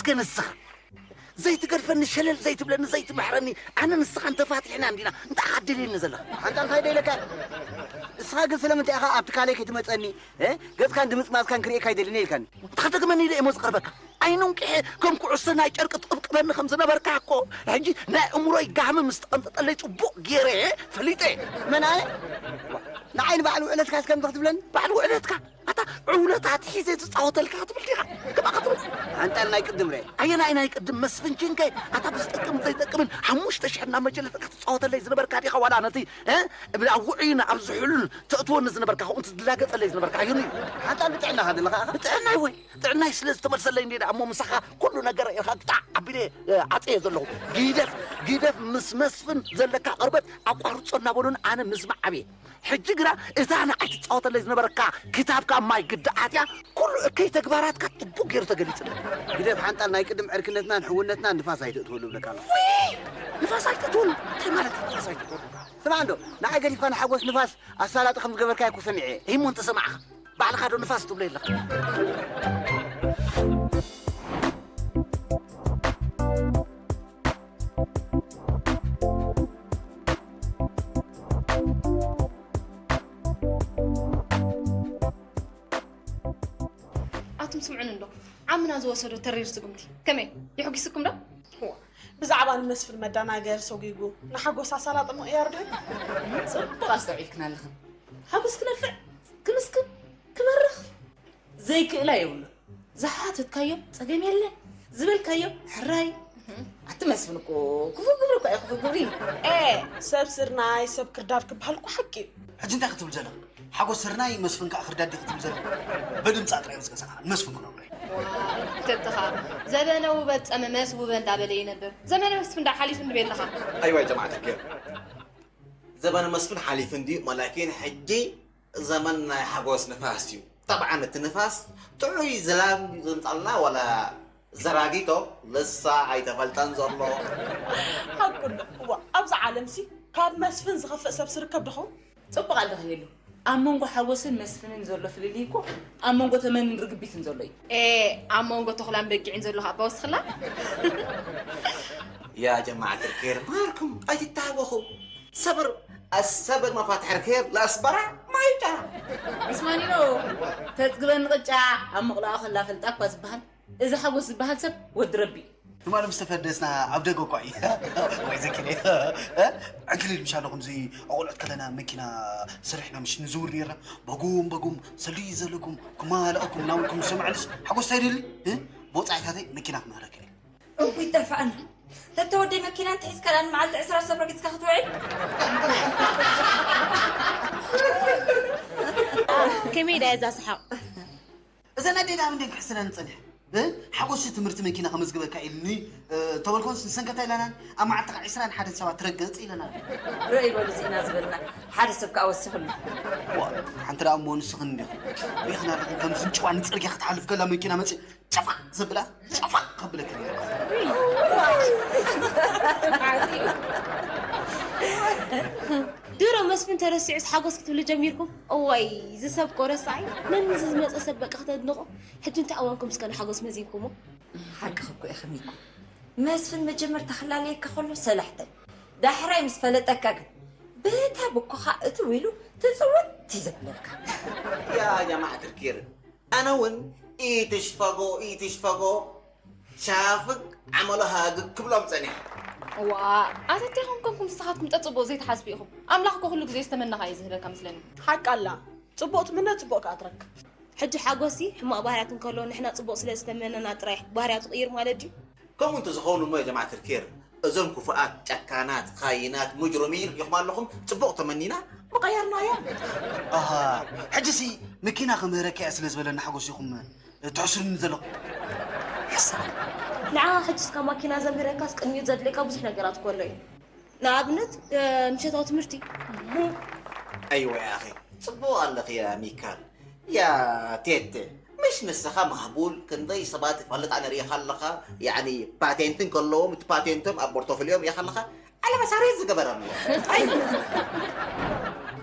ግን ንስኻ ዘይትገድፈኒ፣ ሸለል ዘይትብለኒ፣ ዘይትምሕረኒ፣ ኣነ ንስኻን ተፋቲሕና እንዲና እንታይ ኢኻ ትደልየኒ ዘለኻ? ሓንጣል እንታይ ደይለካ? እስኻ ግን ስለምንታይ ኢኻ ኣብ ትካለይ ከይትመጸኒ? እ? ገጽካን ድምጽማጽካን ክርእየካ ኣይደልን ኢልካኒ። ተኸደግመኒ ኢለ እሞ ዝቐርበካ። ኣይኑ እንቅሐ ከም ኩዕሶ ናይ ጨርቂ ትቕብቅበኒ ከም ዝነበርካ እኮ፣ ሕጂ ናይ እምሮይ ጋህሚ ምስ ተቐንጠጠለይ ጽቡቕ ገይረ ፈሊጠ። መን ኣነ? ንዓይ ንባዕሊ ውዕለትካ እስከ ምዚ ክትብለኒ? ባዕሊ ውዕለትካ? ኣታ ዕውለታት ሒዘ ዝጻወተልካ ክትብል ዲኻ? ክማ ክትብል? ሓንጣል ናይ ቅድም ርኤ። ኣየናይ ናይ ቅድም መስፍን ጅንከ? ኣታ ብዝጠቅም ዘይጠቅምን ሓሙሽተ ሽሕ እናመጀለትካ ትጻወተለይ ዝነበርካ ዲኻ? ዋላ ነቲ፣ እ? ኣብ ውዑይን ኣብ ዝሑልን ተእትወኒ ዝነበርካ፣ ከምኡ ትላገጸለይ ዝነበርካ ኣየኑ እዩ? ሓንጣል ብጥዕናኻ ዘለኻ ኢኻ? ብጥዕናይ ወይ? ጥዕናይ ስለ ዝተመልሰለይ እንዴ ደኣ እሞ ምሳኻ ኩሉ ነገር ኢኻ ግጣዕ ኣቢለ፣ እ፣ ዓጽየ ዘለኹ። ግደፍ፣ ግደፍ ምስ መስፍን ዘለካ ቅርበት ኣቋርጾ እናበሉን ኣነ ምስማዕ ኣብየ። ሕጂ ግና እታ ንዓይ ትጻወተለይ ዝነበረካ ክታብካ ማይ ግዲ ኣትያ፣ ኩሉ እከይ ተግባራትካ ጽቡቕ ገይሩ ተገሊጽለይ። ግደፍ ሓንጣል ናይ ቅድም ዕርክነትናን ሕውነትናን ንፋስ ኣይተእትወሉ እብለካ ኣለኹ። ውይ! ንፋስ ኣይተእትወሉ? እንታይ ማለት እዩ ንፋስ ኣይተእትወሉ? ስማዕ እንዶ፣ ንዓይ ገዲፍካ ንሓጎስ ንፋስ ኣሳላጢ ከም ዝገበርካዮ እኮ ሰሚዐ እየ። እሞ እንተሰማዕኻ፣ ባዕልኻ ዶ ንፋስ ትብሎ የለኻ? ኣቱም ስምዑኒ እንዶ፣ ዓምና ዝወሰዶ ተሪር ስጉምቲ ከመይ? የሕጒስኩም ዶ? እዋ፣ ብዛዕባ ንመስፍን መደናገር ሰጒጉ ንሓጎስ ኣሳላጢ ምቕያር ዶ? ጽቡቕ ኣስተውዒልክና ኣለኽን። ሓጎስ ክነፍዕ፣ ክምስክን፣ ክመርኽ ዘይክእላ የብሉን። ዝሓተትካዮ ጸገም የለን፣ ዝበልካዮ ሕራይ። ኣቲ መስፍን እኮ ክፉእ ግብሪ እኮ እዩ፣ ክፉእ ግብሪ። ኤ፣ ሰብ ስርናይ፣ ሰብ ክርዳድ ክበሃል እኮ ሓቂ እዩ። ሕጂ እንታይ ክትብል ዘለኻ? ሓጎስ ስርናይ፣ መስፍን ከኣ ክርዳድ ዲኺ ትብል ዘለኺ? በድምጻ ጥራይ ምስ ገዛኻ ንመስፍን ክነግሮ እየ። ተተኻ፣ ዘበነ ውበት ጸመመስ ውበ እንዳበለ ይነብር። ዘመነ መስፍን ዳ ሓሊፉ እንድቤ ኣለኻ? ኣይዋ ጀማዓት ኬር፣ ዘበነ መስፍን ሓሊፉ እንድዩ፣ ወላኪን ሕጂ ዘመን ናይ ሓጎስ ንፋስ እዩ። ጠብዓን እቲ ንፋስ ጥዑይ ዝላም እዩ ዘምጻልና፣ ዋላ ዘራጊቶ ንሳ ኣይተፈልጠን ዘሎ። ሓቁ ኣሎ። እዋ፣ ኣብዚ ዓለምሲ ካብ መስፍን ዝኸፍእ ሰብሲ ርከብ ዶ ኸውን? ጽቡቕ ኣለኺ ሄሉ። ኣብ መንጎ ሓጎስን መስፍንን ዘሎ ፍልልይ እኮ ኣብ መንጎ ተመንን ርግቢትን ዘሎ እዩ። ኤ፣ ኣብ መንጎ ተኹላን በጊዕን ዘሎ ከኣ ኣባ ወስኽላ። ያ ጀማዓት ርኬር ማርኩም ኣይትታወኹ። ሰብር ኣሰብር መፋትሕ ርኬር ለኣስበራ ማይጫ። እስማኒኖ፣ ተጽግበኒ ቅጫ ኣብ ምቕላኦ ከላ ፈልጣ እኳ ዝበሃል። እዚ ሓጎስ ዝበሃል ሰብ ወዲ ረቢ እዩ። ትማሊ ምስ ተፈደስና ኣብ ደገ እኳ እዩ። ወይ ዘኪረ። እ? ዕንክሊል ምሽ ኣለኹም እዚ ኣቆልዑት ከለና መኪና ሰሪሕና ምሽ ንዝውር ነይርና። በጉም በጉም ሰልዩ ዘለኩም ክማልኣኩም እናበልኩም ዝሰምዐንስ ሓጎስ እንታይ ደሊ? እ? ብወጻኢታተይ መኪና ክምህረካ እየ። እውይ ጠፋእና። ተተወደይ መኪና እንተ ሒዝካ ደኣ ንመዓልቲ ዕስራ ሰብ ረጊጽካ ክትውዕል? ከመይ ደኣ እዛ ሰሓቕ? እዘን ኣዴ ደኣ ምንድን ክሕስነን ጸኒሐ? እ? ሓጎስ ትምህርቲ መኪና ከመዝግበካ ኢልኒ፣ እ፣ እንተበልኮንስ ንሰንከታ ኢለናን ኣብ መዓልቲ ዒስራን ሓደን ሰባት ትረግጽ ኢለናን። ርእ ይበሉ እዚእና ዝበልና ሓደ ሰብ ከኣ ወሲኹልና። ዋ፣ ሓንቲ ደኣ እሞ ንስኽን እንዲኹም። ርኢኽን ኣለኽን ከም ዝንጭዋ ንጽርግያ ክትሓልፍ ከላ መኪና መጺ ጨፋ ዘብላ ጨፋ ከብለክን እየ። ድሮ መስፍን ተረሲዑስ ሓጎስ ክትብሉ ጀሚርኩም? እዋይ፣ እዚ ሰብ እኮ ረሳዒ። ነዚ ዝመጸ ሰብ በቃ ክተድንቑ። ሕጂ እንታይ እዋንኩም እስከ ንሓጎስ መዚንኩሞ? ሓቅኺ እኮ ኢኺ ሚኩ። መስፍን መጀመርታ ክላለየካ ከሎ ሰላሕታይ፣ ዳሕራይ ምስ ፈለጠካ ግን በታ ብኮኻ እትው ኢሉ ትጽውት እዩ ዘብለካ። ያ ጀማዓት ርኬር፣ ኣነ እውን ኢትሽፈጎ ኢትሽፈጎ ሻፍግ ዓመሎ ሃግግ ክብሎም ጸኒሐ። እዋ፣ ኣተቴኹም ከምኩም ንስኻትኩም ጠጽቡቕ ዘይትሓስቡ ኢኹም። ኣምላኽ እኮ ኩሉ ግዜ ዝተመነኻ እዩ ዝህበካ ምስለኒ። ሓቃ ኣላ። ጽቡቕ ትምነ ጽቡቕ ከኣ ትረክብ። ሕጂ ሓጎሲ ሕማቕ ባህርያት እንከሎ ንሕና ጽቡቕ ስለ ዝተመነና ጥራይ ባህርያቱ ቅይር ማለት ድዩ? ከምኡ እንተዝኸውን እሞ ጀማዓት ርኬር፣ እዞም ክፉኣት፣ ጨካናት፣ ኻይናት፣ ሙጅሩሚን ርኢኹም ኣለኹም፣ ጽቡቕ ተመኒና ምቐየርናዮ። ኣሃ፣ ሕጂሲ መኪና ክምህረካ እየ ስለ ዝበለኒ ሓጎስ ኢኹም ትሕስሩኒ ዘለኹም። ሓሳብ። ንዓኻ ሕጂስ ካብ ማኪና ዘምህረካስ ቅድሚኡ ዘድልየካ ብዙሕ ነገራት እኮ ኣሎ እዩ። ንኣብነት፣ እ፣ ምሸታዊ ትምህርቲ። ኣይወ ኣኺ፣ ጽቡቕ ኣለኺ ያ ሚካል። ያ ቴቴ፣ ምሽ ንስኻ ማህቡል ክንደይ ሰባት ይፈልጥ ኣነ ርእኻ ኣለኻ፣ ያዕኒ ፓቴንት እንከለዎም እቲ ፓቴንቶም ኣብ ፖርቶፎሊዮም ርእኻ ኣለኻ፣ ዓለመ ሳሬት ዝገበረሉ።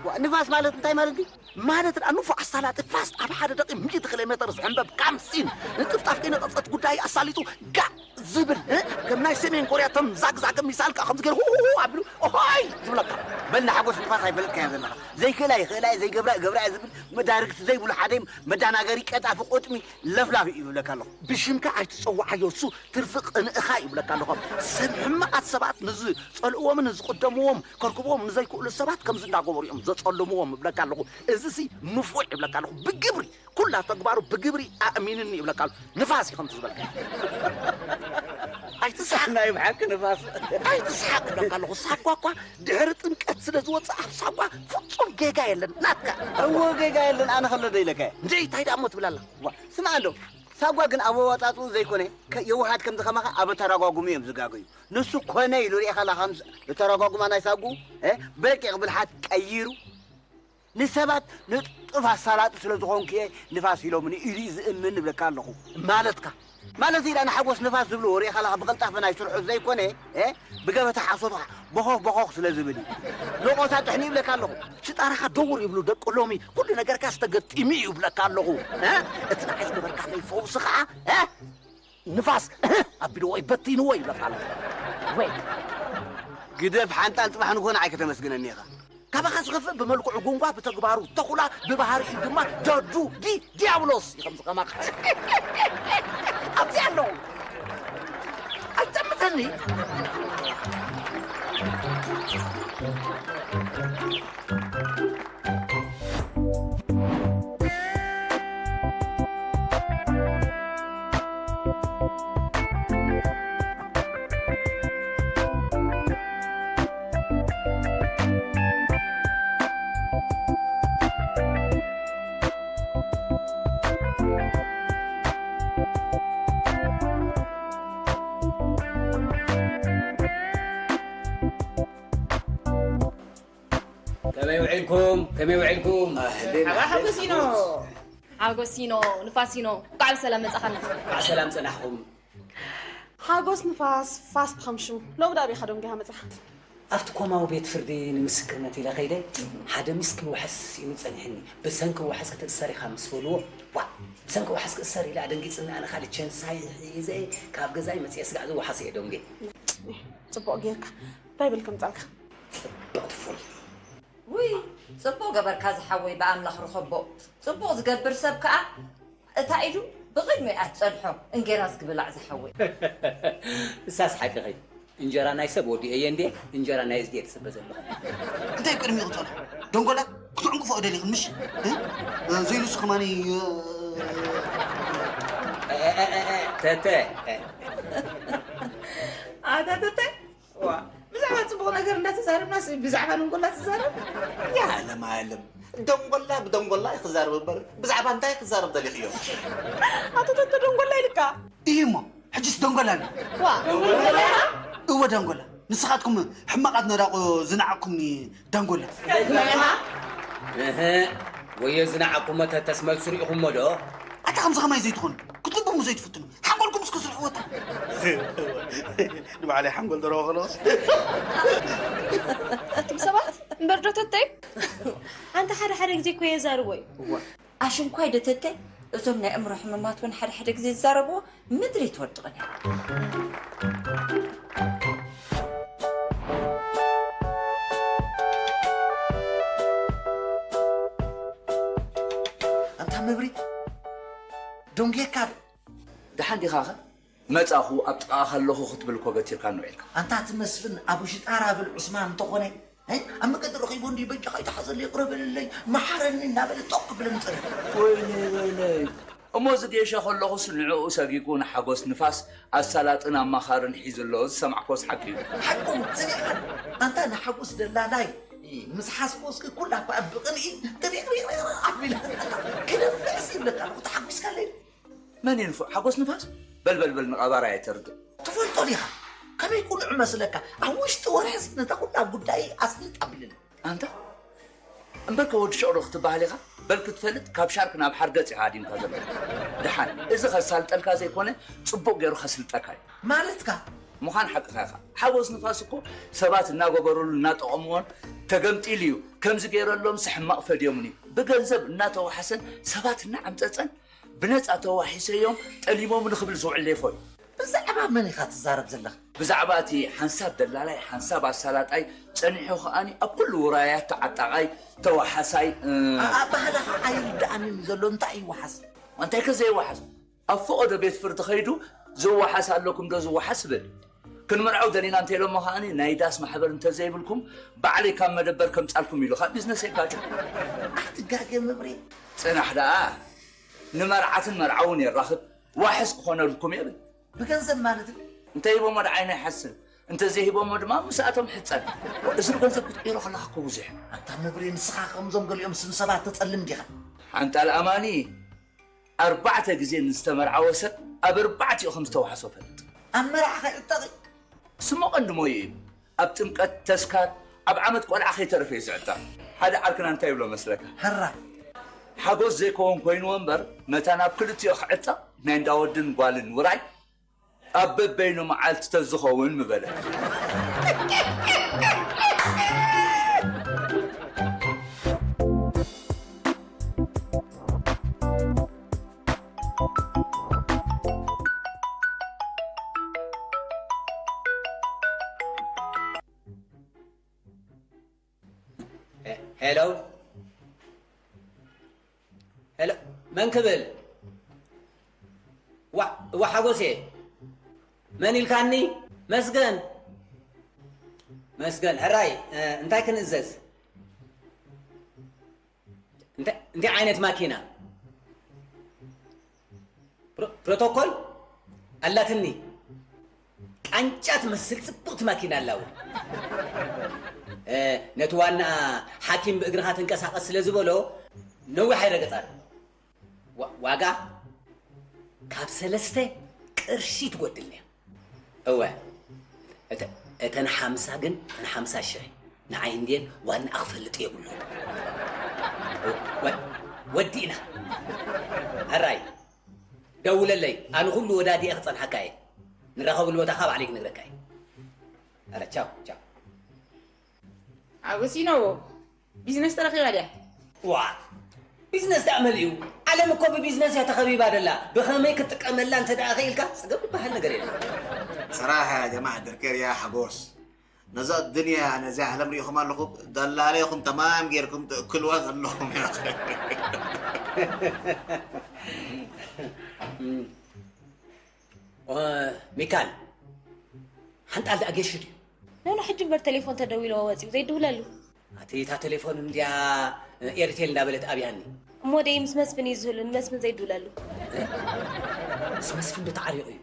ዋ፣ ንፋስ ማለት እንታይ ማለት እዩ? ማለት ደኣ ንፉዕ ኣሳላጢ ፋስት ኣብ ሓደ ደቂቕ ሚእቲ ኪሎ ሜተር ዝሕንበብ ካምሲን ንጥፍጣፍ ከይነጸጸት ጉዳይ ኣሳሊጡ ጋእ ዝብል፣ እ? ከም ናይ ሰሜን ኮርያ ተምዛግዛግ ሚሳይል ከኣ ከምዚ ገይሩ ሁሁሁ ኣቢሉ ኦሆይ ዝብለካ። በል ንሓጎስ ንፋስ ኣይፈለጥካዮ ዘለኻ። ዘይክእላ ይኽእላ እየ፣ ዘይገብራ እገብራ እየ ዝብል መዳርግቲ ዘይብሉ ሓደ መዳናገሪ ቀጣፊ ቁጥሚ ለፍላፊ እዩ ዝብለካ ኣለኹ። ብሽምካ ኣይትጸውዓዮ፣ እሱ ትርፊ ቅንእኻ ይብለካ ኣለኹ። ሰብ ሕማቓት ሰባት ንዝጸልእዎምን ንዝቕደምዎም ከርክብዎም ንዘይክእሉ ሰባት ከምዚ እንዳገበሩ እዮም ዘጸልምዎም እብለካ ኣለኹ። እዚሲ ንፉዕ ይብለካ ኣለኹ። ብግብሪ፣ ኩላ ተግባሩ ብግብሪ ኣእሚንኒ ይብለካ ኣለኹ። ንፋስ እዩ ከምዚ ዝበልካ። ኣይትስሓቅ። ናይ ብሓቂ ንፋስ። ኣይትስሓቅ እብለካ ኣለኹ። ሳጓ እኳ ድሕሪ ጥምቀት ስለ ዝወጽእ ኣብ ሳጓ ፍጹም ጌጋ የለን። ናትካ። እወ ጌጋ የለን። ኣነ ከሎ ዶ ኢለካ እየ? እንደ እንታይ ደኣ እሞ ትብል ኣላ? ዋ፣ ስምዓ እንዶ። ሳጓ ግን ኣብ ኣወጻጽኡ ዘይኮነ፣ ከ-፣ የውሃት ከምዚ ከማኻ ኣብ ኣተረጓጉሙ እዮም ዝጋገዩ። ንሱ ኮነ ኢሉ ርኢኻ ኣለኻ፣ ምስ-፣ ኣተረጓጉማ ናይ ሳጉ፣ እ፣ ብረቂቕ ብልሓት ቀይሩ፣ ንሰባት ንጡፍ ኣሳላጢ ስለ ዝኾንኩ እየ ንፋስ ኢሎምኒ ኢሉ እዩ ዝእምን እብለካ ኣለኹ። ማለትካ? ማለት ኢላ ንሓጎስ ንፋስ ዝብልዎ ርኢኻ ኣለኻ፣ ብቐልጣፈ ናይ ስርሑ ዘይኮነ፣ እ፣ ብገበታ ሓሶት ቦኾኽ ቦኾኽ ስለ ዝብል እዩ። ሎቆታ ጥሕኒ ይብለካ ኣለኹ። ሽጣራኻ ደውር ይብሉ ደቂ ሎሚ፣ ኩሉ ነገርካ ዝተገጢሙ እዩ እብለካ ኣለኹ። እ? እቲ ንዓይ ዝገበርካለይ ፈውሲ ኸዓ፣ እ? ንፋስ ኣቢልዎ ይበቲንዎ ይብለካ ኣለኹ። ወይ ግደፍ፣ ሓንጣል ጽባሕ ንግሆ ንዓይ ከተመስግነኒ ኢኻ። ካባኻ ዝኸፍእ ብመልክዑ ጉንጓ፣ ብተግባሩ ተኹላ፣ ብባህሪኡ ድማ ደዱ ዲ ዲያብሎስ እዩ ከምዚ ከማኻ። ኣብዚ ኣለዉ። ኣይትጠምተኒ። ከመይ ውዒልኩም? ከመይ ውዒልኩም? ኣህሌን፣ ሓባ ኣህሌን፣ ሓጎሲኖ። ሓጎስ። ሓጎሲኖ፣ ንፋሲኖ፣ እንኳዕ ብሰላም መጻኻና። እንኳዕ ሰላም ጸናሕኩም። ሓጎስ ንፋስ፣ ፋስት ከም ሽሙ። ሎሚ ዳኣ ኣበይ ኻዶም ጌኻ መጻኻ? ኣብቲ ኮማዊ ቤት ፍርዲ ንምስክርነት ኢለ ከይደ፣ ሓደ ምስኪን ዋሕስ እዩ ጸኒሕኒ። ብሰንኪ ዋሕስ ክትእሰር ኢኻ ምስ በልዎ፣ ዋ፣ ብሰንኪ ዋሕስ ክእሰር ኢለ ኣደንጊጽኒ፣ ኣነ ካልእ ቸንሳይ ሒዘ ካብ ገዛይ መጺኤ ስጋዕ ዝወሓስ እየ ደንጌ። ጽቡቕ ጌርካ። እንታይ በልካ ምጻልካ? ጽብቕቲ ፉል። ውይ፣ ጽቡቕ ገበርካ ዝሓወይ፣ ብኣምላኽ ርኸቦ። ጽቡቕ ዝገብር ሰብ ከኣ እታ ኢዱ ብቕድሚኡ እያ ትጸንሖ፣ እንጌራ ዝግብላዕ ዝሓወይ። እሳስ ሓቅኺ። እንጀራ ናይ ሰብ ወዲኤ እየ እንዴ፣ እንጀራ ናይ እዝጌ ትጽበ ዘለኹ። እንታይ ቅድሚኡ ክጸንሖ? ደንጎላ ክትዕንቅፎ ደሊኽን ምሽ? እ? ዘይሉስ ከማኒ፣ እ፣ እ፣ እ፣ እ፣ እ፣ ተተ፣ እ። ኣታ ተተ፣ ዋ፣ ብዛዕባ ጽቡቕ ነገር እንዳተዛረብናስ ብዛዕባ ደንጎላ ትዛረብ? ያ። ኣለም፣ ኣለም። ደንጎላ ብደንጎላ እዩ ክዛረብ እምበር፣ ብዛዕባ እንታይ ክዛረብ ደሊኽዮ? ኣቶ ተተ ደንጎላ ኢልካ? እዩ እሞ፣ ሕጅስ ደንጎላ ኣሎ። ዋ፣ ደንጎላ? እወ፣ ደንጎላ። ንስኻትኩም ሕማቓት ነዳቑ ዝነዓቕኩምኒ ደንጎላ። እህ፣ ወዮ ዝነዓቕኩሞ ተተስ መልሱ ርኢኹሞ ዶ? ኣታ ከምዚ ከማይ ዘይትኾኑ፣ ክትልብሙ ዘይትፍትኑ፣ ሓንጎልኩም እስከ ስርሕዎ እታ። ንባዕለይ ሓንጎል ደረወ ከለኹስ። ኣቱም ሰባት፣ እምበር ዶ ተተይ? ኣንታ ሓደ ሓደ ግዜ እኮ የዛርቦ እዩ። እዋ። ኣሽንኳይ ዶ ተተይ? እዞም ናይ ኣእምሮ ሕሙማት እውን ሓደ ሓደ ግዜ ዝዛረብዎ ምድሪ ትወድቕን እያ። ኣንታ መብሪ፣ ደንጌካ ዶ? ደሓን ዲኻኸ? መጻኹ፣ ኣብ ጥቓኻ ኣለኹ ክትብል እኮ ገቲርካኒ ውዒልካ። ኣንታ እቲ መስፍን ኣብ ውሽጢ ጣራ ብል ዑስማን እንተኾነ፣ እ፣ ኣብ መገዲ ረኺቡ እንድዩ በጃኻ ይተሓዘለይ፣ ይቕረ በለለይ፣ መሓረኒ እናበለ ጦቕ ክብለኒ ጸኒሑ። ወይነይ፣ ወይነይ። እሞ እዚ ጌሸ ከለኹስ ንዕኡ ሰጊጉ ንሓጎስ ንፋስ ኣሳላጥን ኣማኻርን ሒዙ ኣሎ ዝሰማዕኮስ ሓቂ እዩ። ሓቁ፣ ሰሚዕካ። ኣንታ ንሓጎስ ደላላይ ምስ ሓዝኮ እስኪ ኩላ እኳ ብቕንኢ ጥሪቕሪቕሪቕ ኣቢለ ክነፍዕስ ይብለካ ኣለኹ፣ ተሓጒስካለይ። መን እዩ ንፉዕ? ሓጎስ ንፋስ? በል፣ በል፣ በል፣ ንቐባር ኣየተርድእ። ትፈልጦ ዲኻ? ከመይ ቅኑዕ መስለካ? ኣብ ውሽጢ ወርሒ ነታ ኩላ ጉዳይ ኣስልጥ ኣቢልኒ። ኣንታ፣ እምበርከ ወዲ ሽቕሎ ክትበሃል ኢኻ? በል ክትፈልጥ፣ ካብ ሻርክ ናብ ሓርገጽ ኢኻ ሃዲምካ ዘለኻ። ደሓን፣ እዚ ከሳልጠልካ ዘይኮነ፣ ጽቡቕ ገይሩ ከስልጠካ እዩ። ማለትካ? ምዃን ሓቅኻ ኢኻ። ሓጎስ ንፋስ እኮ ሰባት እናገበሩሉ፣ እናጠቐምዎን ተገምጢሉ እዩ። ከምዚ ገይረሎምስ ሕማቕ ፈድዮምኒ። ብገንዘብ እናተዋሕሰን ሰባት እናዓምጸጸን ብነጻ ተዋሒሰዮም ጠሊሞምኒ ክብል ዝውዕል ሌፎ እዩ። ብዛዕባ መን ኢኻ ትዛረብ ዘለኻ? ብዛዕባ እቲ ሓንሳብ ደላላይ ሓንሳብ ኣሳላጣይ ጸኒሑ ከኣኒ ኣብ ኩሉ ውራያት ተዓጣቓይ ተዋሓሳይ እ፣ ኣባህላኻ ኣይርድኣንን እዩ ዘሎ። እንታይ ይወሓስ? እንታይ ከ ዘይወሓስ? ኣብ ፈቐዶ ቤት ፍርዲ ኸይዱ ዝወሓስ ኣለኩም ዶ ዝወሓስ ብል። ክንምርዓው ደሊና እንተኢሎሞ ከኣኒ ናይ ዳስ ማሕበር እንተዘይብልኩም ባዕለይ ካብ መደበር ከምጻልኩም ኢሉ ካብ ቢዝነስ የጋጩ። ኣይትጋገ መብሬ። ጽናሕ ደኣ ንመርዓትን መርዓውን የራኽብ ዋሕስ ክኾነልኩም የብል። ብገንዘብ ማለት እዩ። እንተ ሂቦሞ ደዓይ ናይ ሓስን እንተ ዘይሂቦሞ ድማ ምስኣቶም ሕጸን። እዚ ብገንዘብ ክትቅይሮ ከለኻ እኮ ብዙሕ። ኣንታ መብሬ ንስኻ ከምዞም ገሊኦም ስም ሰባት ተጸልም ዲኻ? ሓንጣል ኣማኒ ኣርባዕተ ግዜ ንዝተመርዓወ ሰብ ኣብ ኣርባዕቲኡ ከም ዝተዋሕሶ ፈልጥ። ኣብ መርዓ ከይዕጠቕ እዩ። ስሙ ቀንዲ ሞዩ እዩ። ኣብ ጥምቀት፣ ተስካር፣ ኣብ ዓመት ቆልዓ ከይተረፈ እዩ ዝዕጠቕ። ሓደ ዓርክና እንታይ ይብሎ መስለካ? ሕራ። ሓጎስ ዘይከውን ኮይንዎ እምበር መታን ኣብ ክልቲኡ ክዕጠቕ ናይ እንዳ ወድን ጓልን ውራይ ኣብ በበይኑ መዓልቲ ተዝኸውን ምበለ። ሄሎ ሄሎ፣ መን ክብል? ዋ፣ ዋ ሓጎሴ፣ መን ኢልካኒ? መስገን፣ መስገን፣ ሕራይ፣ እ፣ እንታይ ክንእዘዝ? እንታይ፣ እንታይ ዓይነት ማኪና? ፕሮ-፣ ፕሮቶኮል ኣላትኒ። ቃንጫ ትመስል ጽብቕቲ ማኪና ኣላ እውን። እ፣ ነቲ ዋና ሓኪም ብእግርኻ ትንቀሳቐስ ስለ ዝበሎ ነዊሕ ኣይረገጻን። ዋ-፣ ዋጋ ካብ ሰለስተ ቅርሺ ትጎድልና እያ። እወ፣ እተ-፣ እተን ሓምሳ ግን፣ እተን ሓምሳ ሽሕ ንዓይ እንድየን ዋናኣ ክፈልጥ የብሉን። ወ-፣ ወዲእና። ኣራይ፣ ደውለለይ፣ ኣነ ኩሉ ወዳዲኤ ክጸንሓካ እየ። ንራኸብሉ ቦታ ካብ ባዕለይ ክነግረካ እየ። ኣረ፣ ቻው፣ ቻው። ሓጎስ ይነዎ፣ ቢዝነስ ተረኺባ ድያ? ዋ፣ ቢዝነስ ደኣ መሊኡ። ዓለም እኮ ብቢዝነስ እያ ተኸቢባ ደላ። ብኸመይ ክትጥቀመላ እንተ ደኣ ኸኢልካ፣ ጸገም ዝበሃል ነገር የለን። صراحة يا جماعة دركير يا حقوس، ነዛ ዱንያ፣ ነዛ ዓለም ሪኢኹም ኣለኹም? ደላላይኹም ተማም ጌርኩም ትእክልዋ ዘለኹም ኢኹም። ኦ፣ ሚካል፣ ሓንጣል ደኣ ጌሹ ድዩ? ኖኖ፣ ሕጂ እምበር ቴሌፎን ተደዊልዎ ወጺኡ ዘይድውለሉ። ኣቲ እታ ቴሌፎን እንድያ ኤርቴል እንዳበለት ኣብያኒ። እሞ ደይ ምስ መስፍን እዩ ዝህሉ፣ ንመስፍን ዘይድውለሉ። ምስ መስፍን ዶ ተዓሪቑ እዩ?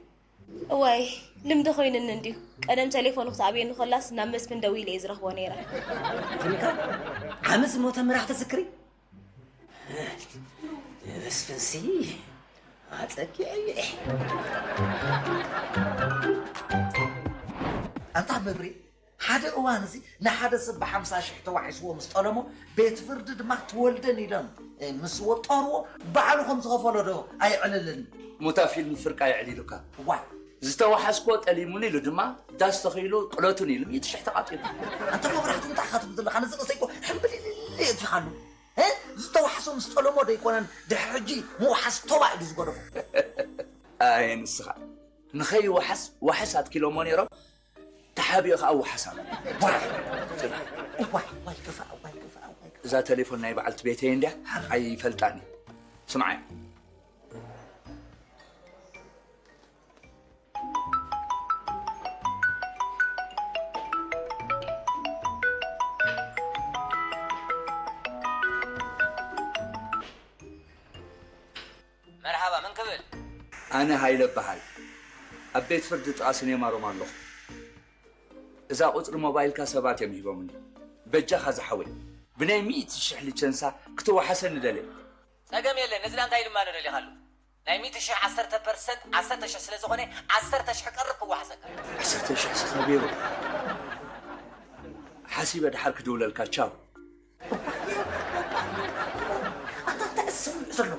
እዋይ፣ ልምዲ ኮይኑኒ እንድዩ። ቀደም ቴሌፎኑ ክትኣብየኒ ከላስ ናብ መስፍን ደዊለ እየ ዝረኽቦ ነይረ። ኣቲ ሚካል፣ ዓመት ዝሞተ ምራሕ ተዝክሪ? መስፍንሲ ኣጸጊዐ እየ። ኣንታ መብሬ፣ ሓደ እዋን እዚ ንሓደ ሰብ ብሓምሳ ሽሕ ተዋሒስዎ ምስ ጠለሞ፣ ቤት ፍርዲ ድማ ትወልደን ኢሎም፣ እ፣ ምስ ወጠርዎ፣ ባዕሉ ከም ዝኸፈሎ ዶ ኣየዕልልን? ሙታ ፊልም ፍርቃ የዕሊሉካ። ዋይ። ዝተዋሓስኮ ጠሊሙኒ ኢሉ ድማ ዳስ ተኺሉ ቅለቱን ኢሉ ሚእቲ ሽሕ ተቓጺሉ። ኣንታ መብራህቱ እንታይ ኢኻ ትብል ዘለኻ? ነዚ ርእሰይ እኮ ሕምብሊል የእቲኻሉ። እ? ዝተዋሕሶ ምስ ጠለሞ ዶ ኣይኮነን ድሕሪ ሕጂ ምውሓስ ቶባ ኢሉ ዝገደፎ? ኣየ ንስኻ። ንኸይወሓስ ዋሕስ ኣትኪሎሞ ነይሮም፣ ተሓቢኡ ኸኣ ወሓስ ኣሎ። ዋይ! እዋይ፣ እዋይ ክፋእ፣ እዋይ ክፋእ፣ እዋይ ክፋእ። እዛ ቴሌፎን ናይ በዓልቲ ቤተይ እንድያ፣ ኣይፈልጣን እየ። ስምዓይ። መርሓባ፣ መን ክብል? ኣነ ሃይለ እበሃል። ኣብ ቤት ፍርዲ ጥቓ ሲኔማ ሮማ ኣለኹ። እዛ ቁጽሪ ሞባይልካ ሰባት እዮም ሂቦምኒ። በጃኻ ዝሓወይ፣ ብናይ ሚእቲ ሽሕ ሊቸንሳ ክትወሓሰኒ ደልየ። ጸገም የለን፣ ነዚ ደኣ እንታይ ኢሉ ማዶ ደሊኻሉ? ናይ ሚእቲ ሽሕ ዓሰርተ ፐርሰንት ዓሰርተ ሽሕ ስለ ዝኾነ፣ ዓሰርተ ሽሕ ቀርብ ክወሓሰካ። ዓሰርተ ሽሕ ስኻ ቢሮ። ሓሲበ ድሓር ክድውለልካ፣ ቻው። ኣታ እንታይ ዝስምዕ ዘሎ?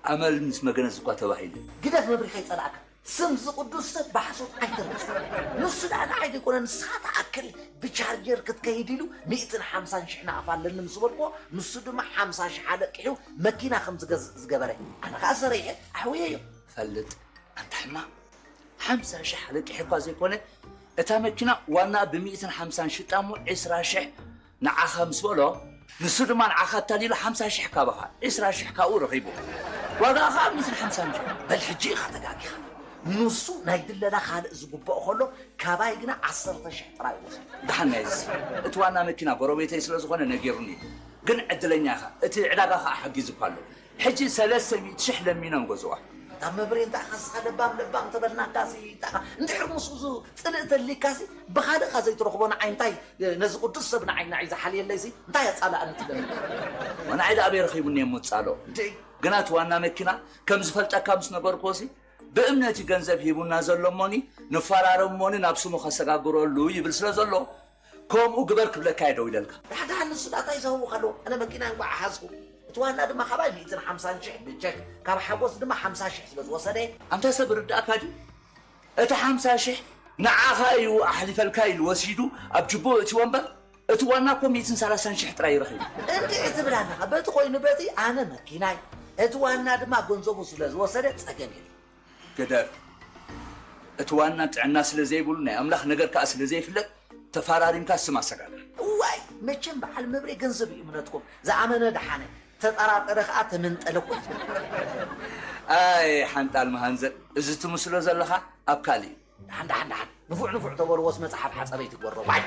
ኣመል ምስ መገነዝ እኳ ተባሂሉ። ግደፍ መብሪኸ ይጸላእካ። ስም ዝቕዱስ ሰብ ብሓሶት ኣይተርክስ። ንሱ ደኣ ንዓይ ዘይኮነ ንስኻ ትኣክል ብቻርጀር ክትከይድ ኢሉ ሚእትን ሓምሳን ሽሕ ናቕፋ ኣለኒ ምስ በልክዎ፣ ንሱ ድማ ሓምሳ ሽሕ ኣለቂሑ መኪና ከም ዝገዝእ ዝገበረ። ኣነ ኸኣ ሰሪሐ ኣሕውየዮ። ፈልጥ፣ ኣንታ ሕማቕ። ሓምሳ ሽሕ ኣለቂሑ እኳ ዘይኮነ፣ እታ መኪና ዋና ብሚእትን ሓምሳን ሽጣ እሞ ዕስራ ሽሕ ንዓኻ ምስ በሎ፣ ንሱ ድማ ንዓኻ ኣታሊሉ ሓምሳ ሽሕ ካባኻ፣ ዕስራ ሽሕ ካብኡ ረኺቡ። ዋጋኣ ኸኣ ሚእትን ሓምሳን ሽሕ። በል ሕጂ ኢኻ ተጋጊኻ። ንሱ ናይ ድለላ ካልእ ዝግብኦ ከሎ፣ ካባይ ግና ዓሰርተ ሽሕ ጥራይ ወሰደ። ደሓን ናይዚ፣ እቲ ዋና መኪና ጎረቤተይ ስለ ዝኾነ ነጊሩኒ እዩ። ግን ዕድለኛ ኢኻ፣ እቲ ዕዳጋ ኸኣ ሓጊዙካ ኣሎ። ሕጂ ሰለስተ ሚእቲ ሽሕ ለሚኖም ገዝዋ። እታ መብሬ እንታይ ኸስኻ ለባም ለባም ተበልናካሲ፣ እንታይ ኸ-፣ እንድሕር ምስኡ ዝ-፣ ጽልእ ተሊካሲ፣ ብኻልእ ኸ ዘይትረኽቦ ንዓይ እንታይ፣ ነዚ ቅዱስ ሰብ ንዓይ፣ ንዓይ ዝሓልየለይሲ፣ እንታይ ኣጻላእኒ ትደሊ? ወንዓይ ደኣ ኣበይ ረኺቡኒ እየ ምውጻሎ? እንዴ? ግና እቲ ዋና መኪና፣ ከም ዝፈልጠካ ምስ ነገርክዎሲ፣ ብእምነት እዩ ገንዘብ ሂቡና ዘሎ እሞኒ፣ ንፈራረም እሞኒ ናብ ስሙ ከሰጋግረሉ ይብል ስለ ዘሎ፣ ከምኡ ግበር ክብለካ እየ ደው ኢለልካ። ዳሕዳሕ ንሱ ዳታ ይዘህቡ ከለዉ፣ ኣነ መኪና እንኳዕ ሓዝኩ። እቲ ዋና ድማ ካባይ ሚእትን ሓምሳን ሽሕ ብቸክ፣ ካብ ሓጎስ ድማ ሓምሳ ሽሕ ስለ ዝወሰደ። ኣንታ ሰብ ርዳእካ ድዩ? እቲ ሓምሳ ሽሕ ንዓኻ እዩ ኣሕሊፈልካ ኢሉ ወሲዱ ኣብ ጅቦ እቲ ወንበር፣ እቲ ዋና እኮ ሚእትን ሰላሳን ሽሕ ጥራይ ይረኺቡ። እንድዒ ትብል ኣለኻ፣ በቲ ኮይኑ በቲ ኣነ መኪናይ፣ እቲ ዋና ድማ ገንዘቡ ስለ ዝወሰደ ጸገም የለን። ግደፍ። እቲ ዋና ጥዕና ስለ ዘይብሉ፣ ናይ ኣምላኽ ነገር ከኣ ስለ ዘይፍለጥ፣ ተፋራሪምካ ስም ኣሰጋግር። እዋይ፣ መቸም በዓል መብሬ ገንዘብ እዩ እምነትኩም። ዝኣመነ ደሓነ፣ ተጠራጠረ ከኣ ተመንጠለ እኮ እዩ። ኣይ፣ ሓንጣል መሃንዘል፣ እዚ ትምስሎ ዘለኻ ኣብ ካልእ እዩ። ደሓን፣ ደሓን፣ ደሓን። ንፉዕ፣ ንፉዕ ተበልዎስ መጽሓፍ ሓጸበይቲ ጎሮ። ዋይ!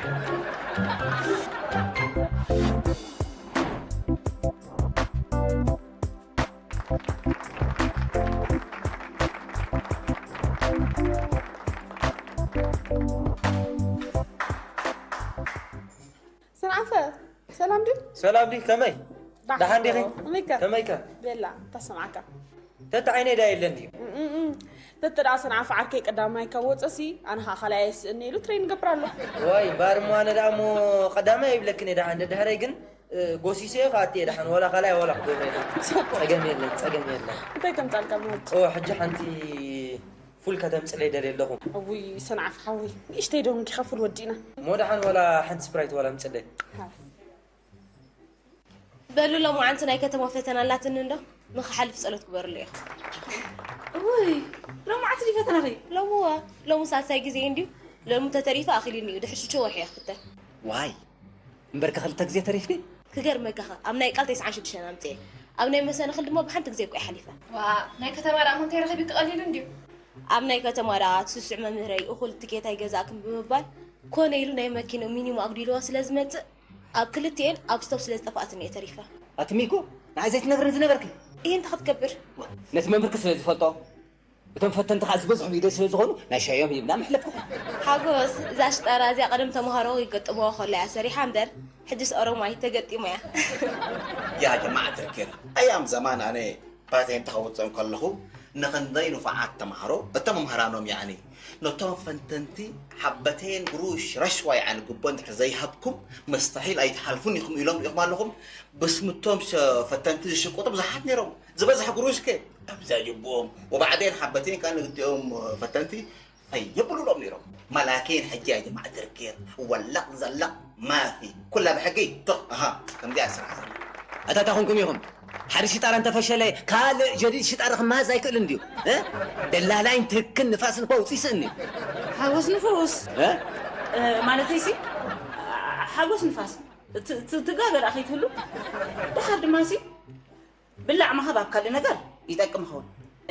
ሰንዓፈ፣ ሰላም ድዩ? ሰላም ድዩ? ከመይ? ደሓን ዲኺ? ከመይ ከ? ከመይ ከ? ቤላ፣ እንታይ ሰማዕካ? ተተ ዓይነይ ዳ የለን ድዩ? እም፣ እም፣ እም። ተተ ደኣ ሰንዓፈ ዓርከይ ቀዳማይ ካብ ወጸሲ፣ ኣነ ኸኣ ካልኣይ ኣይስእን ኢሉ ትሬን ይገብር ኣሎ። ዋይ፣ እምበኣር እሞ ኣነ ደኣ እሞ ቀዳማይ ኣይብለክን እየ ደሓን፣ ደድሕረይ ግን እ፣ ጎሲሰዮ ክኣቱ እየ ደሓን፣ ዋላ ካልኣይ ዋላ ክገብረ እየ። ጽቡቕ። ጸገም የለን፣ ጸገም የለን። እንታይ ከምጻልካ ብመጭ? ኦ፣ ሕጂ ሓንቲ ፉል ከተምጽለይ ደልየ ኣለኹ። እውይ፣ ሰንዓፍ ሓወይ፣ ንእሽተይ ዶ እንኪ ፉል ወዲእና። እሞ ደሓን ዋላ ሓንቲ ስፕራይት ዋላ ኣምጽለይ። ሃ። በሉ፣ ሎማዓንቲ ናይ ከተማ ፈተና ኣላትኒ እንዶ፣ ንኽሓልፍ ጸሎት ግበርሉ ኢኹም። እውይ፣ ሎማዓንቲ ድዩ ፈተናኺ? ሎሚ እዋ፣ ሎሚ ሳልሳይ ግዜ እንድዩ። ሎሚ እንተተሪፈ ኣኺሉኒ እዩ፣ ድሕሪ ሽዱሽተ ወርሒ እየ ክፍተን። ዋይ፣ እምበርከ ክልተ ግዜ ተሪፍኪ? ክገርመካ ኸ፣ ኣብ ናይ ቃል ተስዓን ሽዱሽተን ኣምጽኤ። ኣብ ናይ መሰናኽል ድማ ብሓንቲ ግዜ እኮ እየ ሓሊፈ። ዋ፣ ናይ ከተማ ደኣ እሞ እንታይ ረኺብኪ ቀሊሉ እንድዩ። ኣብ ናይ ከተማ ደኣ እቲ ስሱዕ መምህረይ እኹል ትኬት ኣይገዛእክን ብምባል ኮነ ኢሉ ናይ መኪንኡ ሚኒሞ ኣጉዲልዋ ስለ ዝመጽእ ኣብ ክልቲኤን ኣብ ስቶፕ ስለ ዝጠፍኣትኒ እየ ተሪፈ። ኣቲ ሚኩ፣ ንዓይ ዘይትነግርኒ ዝነበርኪ? እሂ እንታይ ክትገብር? ነቲ መምህርኪ ስለ ዝፈልጦ። እቶም ፈተንቲ ከዓ ዝበዝሑ ሚዶ ስለ ዝኾኑ ናይ ሻዮም ሂብና መሕለፍኩም። ሓጎስ፣ እዛ ሽጣራ እዚኣ ቀደም ተምሃሮ ይገጥምዋ ከሎ እያ ሰሪሓ እምበር፣ ሕጅስ ኦሮማይ ተገጢሙ እያ። يا جماعة الخير، أيام زمان أنا ፓቴንት ከውፅእ እንከለኹ ንኽንደይ ንፉዓት ተምሃሮ እቶም መምህራኖም ያዕኒ ነቶም ፈተንቲ ሓበቴን ግሩሽ ረሽዋ ያዕኒ ግቦ እንድሕር ዘይሃብኩም መስተሒል ኣይትሓልፉን ኢኹም ኢሎም ርኢኹም ኣለኹም። ብስምቶም ሸ- ፈተንቲ ዝሽቅጡ ብዙሓት ነይሮም። ዝበዝሐ ግሩሽ ከ ኣብዛ ጅቦም ወባዕዴን ሓበቴን ከኣ ንግዲኦም ፈተንቲ ፈየብሉሎም ነይሮም። መላኬን ሕጂ ያ ጀማዕ ድርጌር ወላቕ ዘላቕ ማፊ ኩላ ብሕጊ ትኽ ኣሃ ከምዚኣ ስራሕ ዘላ። ኣታ እንታይ ኮንኩም ኢኹም? ሓደ ሽጣራ እንተፈሸለ ካልእ ጀዲድ ሽጣራ ክመሃዝ ኣይክእልን ድዩ? እ? ደላላይን ትክን ንፋስን እኮ ኣውፂኡ ይስእን እዩ። ሓጎስ ንፉስ። እ? እ፣ ማለተይሲ፣ ሓጎስ ንፋስ። ት-፣ ት-፣ ትጋገ ደኣ ከይትህሉ። ደሓር ድማሲ፣ ብላዕ ምሃብ ኣብ ካልእ ነገር ይጠቅም ይኸውን።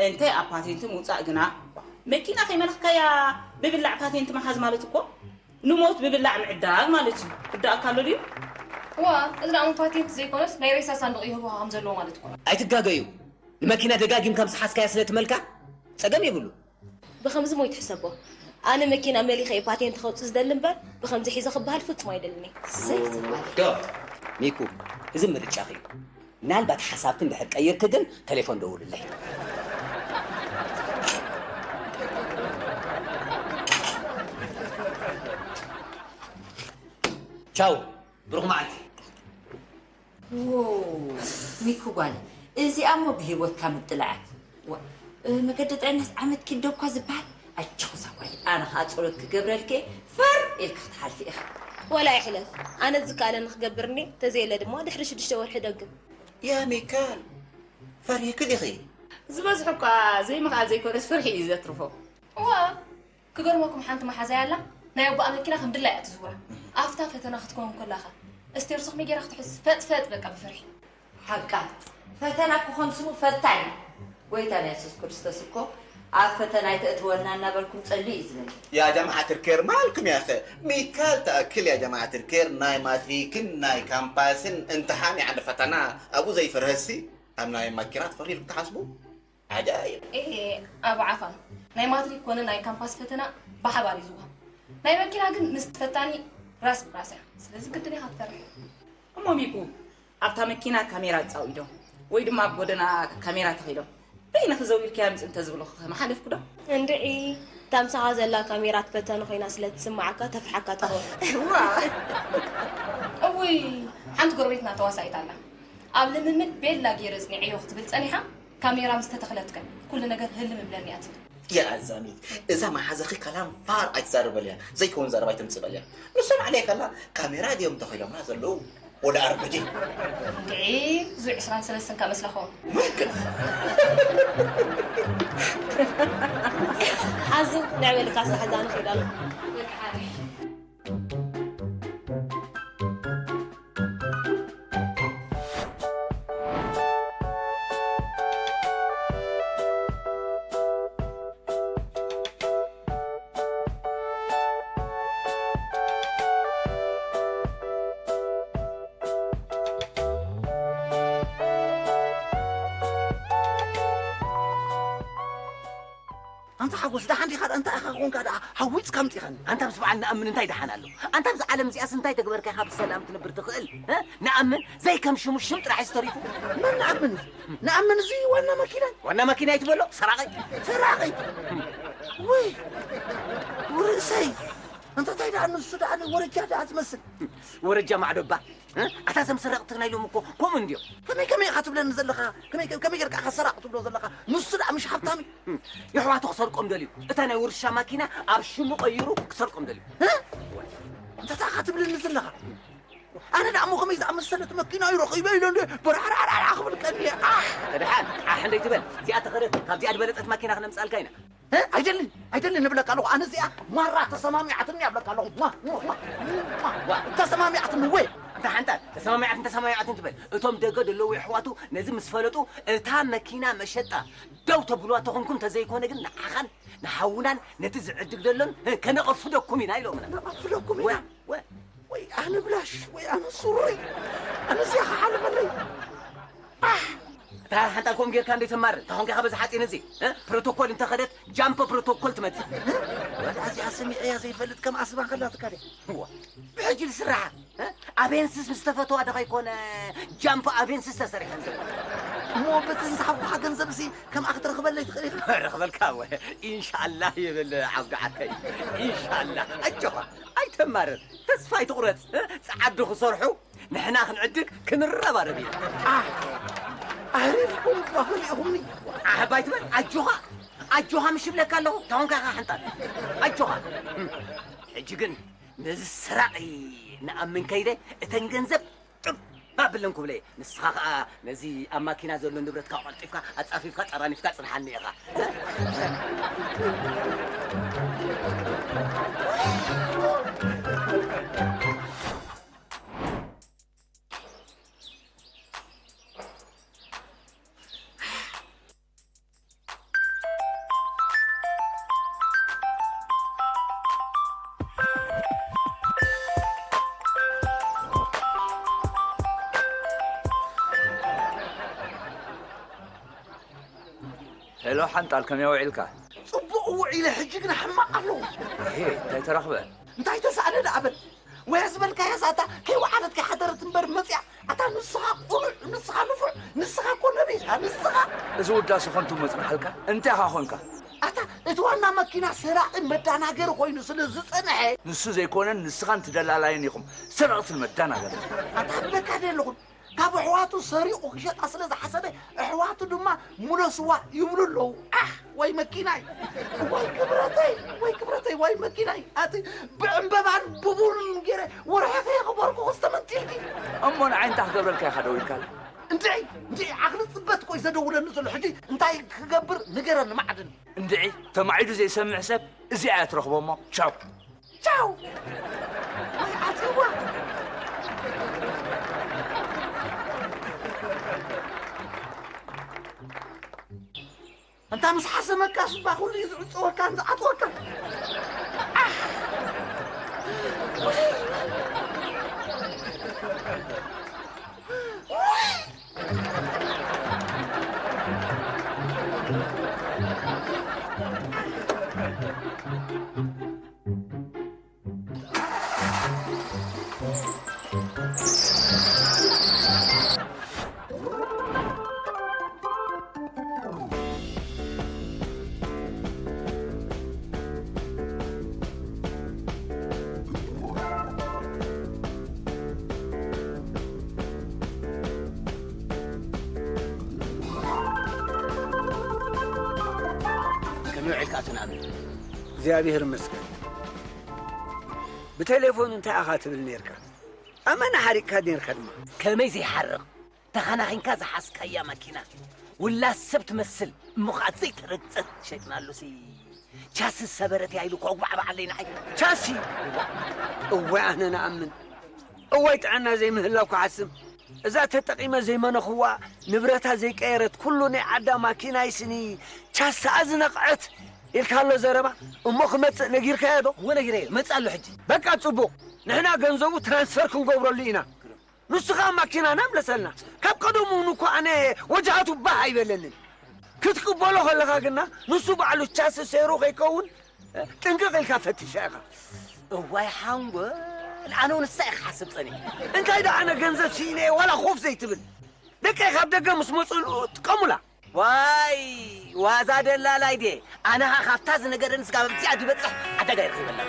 እንተ ኣብ ፓቴንት ምውጻእ ግና፣ መኪና ከይመለኽካያ ብብላዕ ፓቴንት ምሓዝ ማለት እኮ፣ ንሞት ብብላዕ ምዕዳግ ማለት እዩ። ክርዳእካ ኣሎ ድዩ? እዋ፣ እዚ ደኣ እሞ ፓቴንት ዘይኮነስ ናይ ሬሳ ሳንዱቕ ይህቡኻ ከም ዘለዎ ማለት እኮ። ኣይትጋገዩ። ንመኪና ደጋጊምካ ምስ ሓዝካያ ስለ ትመልካ ጸገም የብሉ። ብኸምዚ ሞ ይትሕሰቦ። ኣነ መኪና መሊኸ እየ ፓቴንት ከውጽእ ዝደሊ እምበር፣ ብኸምዚ ሒዘ ክበሃል ፍጹም ኣይደልን እየ። ዘይትበሃል። ዶ፣ ሚኩ፣ እዚ ምርጫኺ እዩ። ምናልባት ሓሳብኪ እንድሕር ቀይርኪ ግን ተሌፎን ደውልለይ። ቻው፣ ብሩኽ መዓልቲ። ዎ፣ ሚኩ ጓል፣ እዚኣ እሞ ብህይወትካ ምጥላዓት። ዋ፣ መገዲ ጥዕናስ ዓመት ኪድ ዶ እኳ ዝበሃል? ኣጆኺ እዛ ጓለይ፣ ኣነ ኸኣ ጸሎት ክገብረልኪ፣ ፈር ኢልኪ ክትሓልፊ ኢኺ። ወላ ይሕለፍ፣ ኣነ ዝከኣለኒ ክገብር እንዴ፣ ተዘየለ ድማ ድሕሪ ሽዱሽተ ወርሒ ደግም። ያ ሚካል፣ ፈሪህኪ ዲኺ? ዝበዝሑ እኳ ዘይምኽኣል ዘይኮነስ ፍርሒ እዩ ዘትርፎ። እዋ፣ ክገርመኩም ሓንቲ መሓዛይ ኣላ፣ ናይ ኣቦኣ መኪና ከም ድላያ እያ ትዝውራ። ኣፍታ ፈተና ክትከውን ከላኻ፣ እስቴር ስኽሚ ጌራ ክትሕዝ፣ ፈጥ ፈጥ በቃ ብፍርሒ። ሓቃ፣ ፈተና ክኾን ስሙ ፈታኝ። ጎይታና የሱስ ክርስቶስ እኮ ኣብ ፈተና ኣይተእትወና እናበልኩም ጸልዩ እዩ ዝብል። يا جماعة الخير، مالكم يا أخي؟ ሚካል ትኣክል يا جماعة الخير ናይ ማትሪክን ናይ ካምፓስን እምትሓን ይዓኒ ፈተና ኣብኡ ዘይፈርሀሲ ኣብ ናይ ማኪና ትፈሪ ኢልኩም ትሓስቡ? ዓጃኢብ። ኤሄ፣ ኣብ ዓፋን ናይ ማትሪክ ኮነ ናይ ካምፓስ ፈተና ብሓባር እዩ ዝወሃብ። ናይ መኪና ግን ምስ ፈታኒ ራስ ብራስ እያ። ስለዚ ግድን ኢኻ ክትፈርሕ። እሞ ሚኩ፣ ኣብታ መኪና ካሜራ ጻው ኢሎም ወይ ድማ ኣብ ጎደና ካሜራ ተኺሎም በይንኺ ዘው ኢልኪ ኣምጽ እንተዝብሉኺ ከ ምሓለፍኪ ዶ? እንድዒ፣ እታ ምሳኻ ዘላ ካሜራ ትፈተኒ ኮይና ስለ ትስምዓካ ተፍርሓካ ትኸውን። እዋ። እውይ፣ ሓንቲ ጎረቤትና ተዋሳኢት ኣላ። ኣብ ልምምድ ቤላ ገይረ ጽኒዐዮ ክትብል ጸኒሓ፣ ካሜራ ምስ ተተኽለት ከ ኩሉ ነገር ህልም እብለኒ እያ ትብል። የኣዛሚት፣ እዛ መሓዛኺ ከላም ፋር ኣይትዛረበልያ፣ ዘይከውን ዘረባ ኣይተምጽእ በልያ። ንሶም ዓለይ ከላ ካሜራ ድዮም ተኺሎምና ዘለዉ? ወደ ኣርበጂ። እንድዒ፣ እዙ ዕስራን ሰለስተን ከ መስለኹም? ምምክን። ሓዚ ንዕበልካ ሳሕዛ ንኽእል ኣሎ። ኣንታ ሓጎስ፣ ደሓን ዲኻ? እንታይ ኢኻ ኮንካ ደኣ? ሃዊጽካ ኣምጺኻኒ። ኣንታ ምስ በዓል ንኣምን እንታይ ደሓን ኣሎ? ኣንታ ኣብዚ ዓለም እዚኣስ እንታይ ተግበርካ ኢኻ ብሰላም ትነብር ትኽእል? እ? ንኣምን ዘይከም ሽሙ ሽም ጥራሕ እዩ ተሪፉ። መን ንኣምን? ንኣምን እዚ ዋና መኪና? ዋና መኪና እዩ ትበሎ? ሰራቒ። ሰራቒ? ውይ፣ ርእሰይ። ኣንታ እንታይ ደኣ ንሱ ደኣ ወረጃ ደኣ ትመስል። ወረጃ ማዕዶ እባ። እ? ኣታ ዘም ሰረቕቲ ናይ ሎሚ እኮ ከምኡ እንድዮም። ከመይ፣ ከመይ ኢኻ ትብለኒ ዘለኻ? ከመይ፣ ከመይ ጌርካ ኢኻ ሰራቕ ትብሎ ዘለኻ? ንሱ ደኣ ምሽ ሃብታም እዩ። እም፣ የሕዋቱ ክሰርቆም ደልዩ። እታ ናይ ውርሻ ማኪና ኣብ ሽሙ ቀይሩ ክሰርቆም ደልዩ። እ? እንታይ ኢኻ ትብለኒ ዘለኻ? ኣነ ደኣ እሞ ከመይ ዝኣመሰለት መኪና እዩ ረኺበ ኢለ እንደ በርሓርሓርሓር ክብል ቀንየ። ኣሕ! ተደሓን፣ ዓሕ እንደይ ትበል። እዚኣ ተኸደት፣ ካብዚኣ ዝበለጸት ማኪና ክነምጽኣልካ ኢና። እ? ኣይደልን፣ ኣይደልን እብለካ ኣለኹ። ኣነ እዚኣ ማራ ተሰማሚዓትኒ እያ እብለካ ኣለኹ። ማ፣ ማ፣ ማ፣ ማ፣ ዋ። ተሰማሚዓትኒ ወይ? እንተ ሓንጣል፣ ተሰማሚዓትን ተሰማሚዓትን ትበል። እቶም ደገ ደለዉ የሕዋቱ ነዚ ምስ ፈለጡ፣ እታ መኪና መሸጣ ደው ተብልዋ ተኾንኩም፣ እንተዘይኮነ ግን ንዓኻን ንሓውናን ነቲ ዝዕድግ ደሎን፣ እ፣ ከነቐፍደኩም ኢና ኢሎምና። ነቐፍደኩም ኢና? ወ-፣ ወ-፣ ወይ ኣነ ብላሽ፣ ወይ ኣነ ሱሪ፣ ኣነ እዚኣ ክሓልፈለይ። ኣሕ! እታ ሓንጣል ከምኡ ጌርካ እንዶ ይተማርን፣ እንታ ኾንካ ኢኻ በዚ ሓፂን እዚ፣ እ? ፕሮቶኮል እንተኸደት፣ ጃምፖ ፕሮቶኮል ትመጽእ። እ? ወላ እዚኣ ሰሚዐያ ዘይፈልጥ ከም ኣስባ ከላትካ ድያ? እዋ፣ ብሕጂ ዝስራሓ፣ እ? ኣቬንስስ ምስ ተፈተዋ ዶ ከይኮነ ጃምፖ ኣቬንስስ ተሰሪሐን ዘሎ? እሞ በቲ ዝሃብኩኻ ገንዘብ እዚ ከምኣ ክትረኽበለይ ትኽእል ኢኻ? ረኽበልካ እወ፣ ኢንሻላህ ይብል ዓብዱ ዓርከይ። ኢንሻላህ። ኣጆኻ፣ ኣይተማርር፣ ተስፋ ኣይትቑረጽ። እ? ጸዓዱ ክሰርሑ ንሕና ክንዕድግ ክንረባረብ ኢና። ኣህ፣ ኣሪፍኩም እኳ ፈሊእኹምኒ። ኣህባይ ትበል፣ ኣጆኻ፣ ኣጆኻ ምሽ እብለካ ኣለኹ፣ ታሁንካ ኢኻ ሕንጣል። ኣጆኻ። እም፣ ሕጂ ግን ነዚ ሰራቒ ንኣምን ከይደ፣ እተን ገንዘብ ጥብ ኣብለን ክብለ እየ። ንስኻ ኸኣ ነዚ ኣብ ማኪና ዘሎ ንብረትካ ቀልጢፍካ፣ ኣጻፊፍካ፣ ጠራኒፍካ ጽንሓኒ ኢኻ። ሄሎ ሓንጣል፣ ከመይ ውዒልካ? ጽቡቕ ውዒለ፣ ሕጂ ግን ሕማቕ ኣለኹ። እሄ፣ እንታይ ተረኽበ? እንታይ ተሳእነ ደኣ በል። ወያ ዝበልካያ ዛታ ከይወዓለት ከይሓደረት እምበር መጽያ። ኣታ ንስኻ ቁኑዕ፣ ንስኻ ንፉዕ፣ ንስኻ እኮ ነቢይ ኢኻ፣ ንስኻ። እዚ ውዳሴ ከንቱ መጽናሓልካ? እንታይ ኢኻ ኾንካ? ኣታ እቲ ዋና መኪና ሰራቕን መዳናገሪ ኮይኑ ስለ ዝጸንሐ። ንሱ ዘይኮነን ንስኻን ትደላላይን ኢኹም ሰረቕትን መዳናገርትን። ኣታ እብለካ ዶ ኣለኹን? ካብ ኣሕዋቱ ሰሪቑ ክሸጣ ስለ ዝሓሰበ፣ ኣሕዋቱ ድማ ምለስዋ ይብሉ ኣለዉ። ኣሕ! መኪናይ። ወይ ክብረተይ፣ ወይ ክብረተይ፣ ወይ መኪናይ። ኣቲ ብዕምበባን ብቡንን ገይረ ወርሒ ከየኽበርኩ ክስተመንቲልኪ። እሞ ንዓይ እንታይ ክገብረልካ ኢኻ ደው ኢልካለ? እንድዒ፣ እንድዒ፣ ዓቕሊ ጽበት እኮ እዩ ዘደውለኒ ዘሎ። ሕጂ እንታይ ክገብር ንገረኒ፣ ማዕድን። እንድዒ፣ ተማዒዱ ዘይሰምዕ ሰብ እዚኣ እያ ትረኽቦ እሞ፣ ቻው። ቻው። ወይ ኣትዋ። እንታ ምስ ሓሰመካ ስባ ኩሉ እዩ ዝዕጸወካን ዝዓጽወካን። ከመይ ውዒልካ ኣቶ ንኣምን? እግዚኣብሔር ይመስገን። ብቴሌፎን እንታይ ኢኻ ትብል ነርካ? ኣመና ሓሪቕካ ነርካ ድማ። ከመይ ዘይሓርቕ? ተኸናኺንካ ዝሓዝካያ ማኪና፣ ውላድ ሰብ ትመስል፣ እሞ ኸኣ ዘይተረግጸት ሸጥናሉሲ። ቻሲ ዝሰበረት እያ ኢሉ ኮጉባዕባዕ ኣለይ ንዓይ። ቻሲ? እዋይ ኣነ ንኣምን። እዋይ ጥዕና ዘይምህላው ክሓስም። እዛ ተጠቒመ ዘይመነኽዋ፣ ንብረታ ዘይቀየረት፣ ኩሉ ናይ ዓዳ ማኪናይ ስኒ፣ ቻስኣ ዝነቕዐት ኢልካ ኣሎ ዘረባ። እሞ ክመጽእ ነጊርካዮ ዶ? እወ ነጊረዮ፣ መጽእ ኣሎ ሕጂ። በቃ ጽቡቕ። ንሕና ገንዘቡ ትራንስፈር ክንገብረሉ ኢና። ንሱ ኸኣ ማኪናና መለሰልና። ካብ ቀደሙ እውን እኮ ኣነ ወጃሃቱ ባህ ኣይበለንን። ክትቅበሎ ከለኻ ግና ንሱ ባዕሉ ቻስ ሰይሩ ከይከውን ጥንቅቕ ኢልካ ፈትሻ ኢኻ። እዋይ ሓንጎል፣ ኣነ እውን ንሳ እየ ክሓስብ ጸኒሐ። እንታይ ደኣ ኣነ ገንዘብ ስኢነ እየ ዋላ ኮፍ ዘይትብል? ደቀይ ካብ ደገ ምስ መጹ ጥቀሙላ። ዋይ፣ ዋዛ ደላላይ ድየ? ኣነ ኸኣ ካብታ ዝነገረኒ ስጋብ ኣብዚኣ ድበጽሕ ዓዳጋይ ረኺበላ።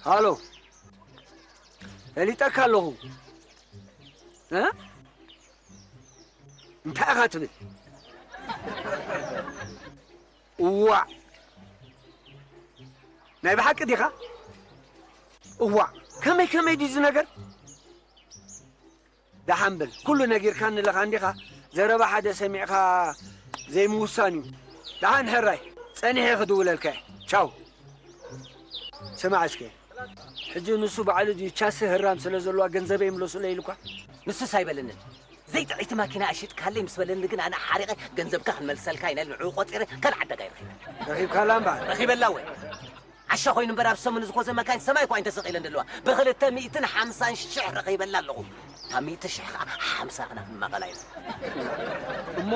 ሃሎ፣ ፈሊጠካ ኣለኹ። እ? እንታይ ኢኻ ትብል? እዋእ፣ ናይ ብሓቂ ዲኻ? እዋእ፣ ከመይ ከመይ ድዩ እዚ ነገር? ደሓን በል፣ ኩሉ ነጊርካኒ ኣለኻ እንዲኻ፣ ዘረባ ሓደ ሰሚዕካ ዘይምውሳን እዩ። ደሓን ሕራይ፣ ጸኒሐ ክድውለልካ እየ። ቻው። ስማዕ እስከ፣ ሕጂ ንሱ ባዕሉ ድዩ ቻሲ ህራም ስለ ዘለዋ ገንዘበይ ምለሱለይ ኢሉካ? ንሱስ ኣይበለንን። ዘይጥዕይቲ ማኪና እሽጥካለይ ምስ በለኒ ግን ኣነ ሓሪቐ ገንዘብካ ክንመልሰልካ ኢና ኢለ ንዕኡ ቆጺረ ካልእ ዓዳጋይ ረኺበ። ረኺብካላ እምበኣር? ረኺበላ እወ። ዓሻ ኮይኑ እምበር ኣብ ሰሙን ዝኾዘ መካይን ሰማይ እኳ እየን ተሰቒለን ዘለዋ። ብኽልተ ሚእትን ሓምሳን ሽሕ ረኺበላ ኣለኹ። እታ ሚእቲ ሽሕ ኸዓ ሓምሳ ኽና ክንማቐላ ኢና። እሞ